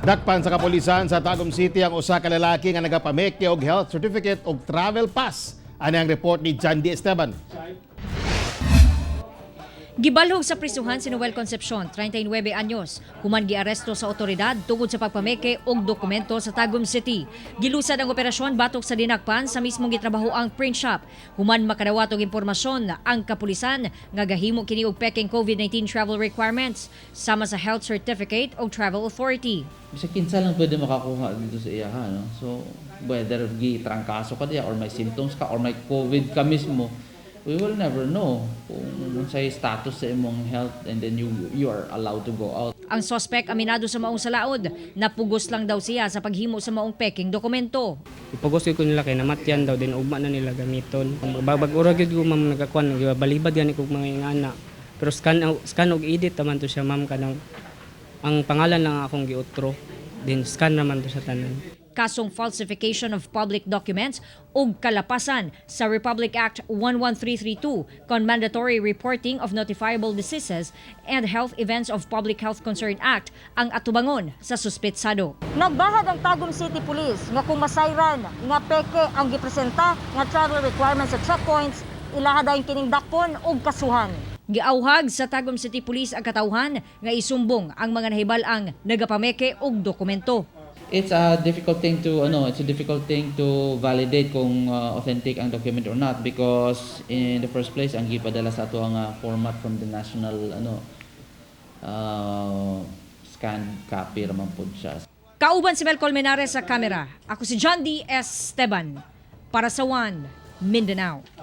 Dakpan sa kapulisan sa Tagum City ang usa ka lalaki nga nagapameke og health certificate og travel pass. Ani ang report ni John D. Esteban. Gibalhog sa prisuhan si Noel Concepcion, 39 anyos, human giaresto sa otoridad tungod sa pagpameke og dokumento sa Tagum City. Gilusad ang operasyon batok sa dinakpan sa mismong gitrabaho ang print shop. Human makadawat og impormasyon ang kapulisan nga gahimo kini og peking COVID-19 travel requirements sama sa health certificate og travel authority. Bisag kinsa lang pwede makakuha dito sa iya ha, no? So, whether gitrangkaso ka diya or may symptoms ka or may COVID ka mismo, we will never know kung unsay status sa imong health and then you are allowed to go out. Ang sospek, aminado sa maong salaod, napugos lang daw siya sa paghimo sa maong peking dokumento. Ipugos ko nila kay namatyan daw din, ugma na nila gamiton. Babag ura gyud ko, ma'am, nagakuan, balibad gani kog mga ingana. Pero scan scan og edit naman to siya, ma'am, kanang ang pangalan lang akong giutro din, scan naman to sa tanan. Kasong falsification of public documents ug kalapasan sa Republic Act 11332 kon Mandatory Reporting of Notifiable Diseases and Health Events of Public Health Concern Act ang atubangon sa suspetsado. Nagbahag ang Tagum City Police nga kung masayran nga peke ang gipresenta nga travel requirements sa checkpoints, ilaha dayon kining dakpon og kasuhan. Giauhag sa Tagum City Police ang katawhan nga isumbong ang mga nahibal-ang nagapameke og dokumento. It's a difficult thing to validate kung authentic ang document or not because in the first place, ang gipadala sa ato ang format from the national ano scanned copy ra man pud siya. Kauban si Mel Colmenares sa kamera. Ako si John D. Esteban para sa One Mindanao.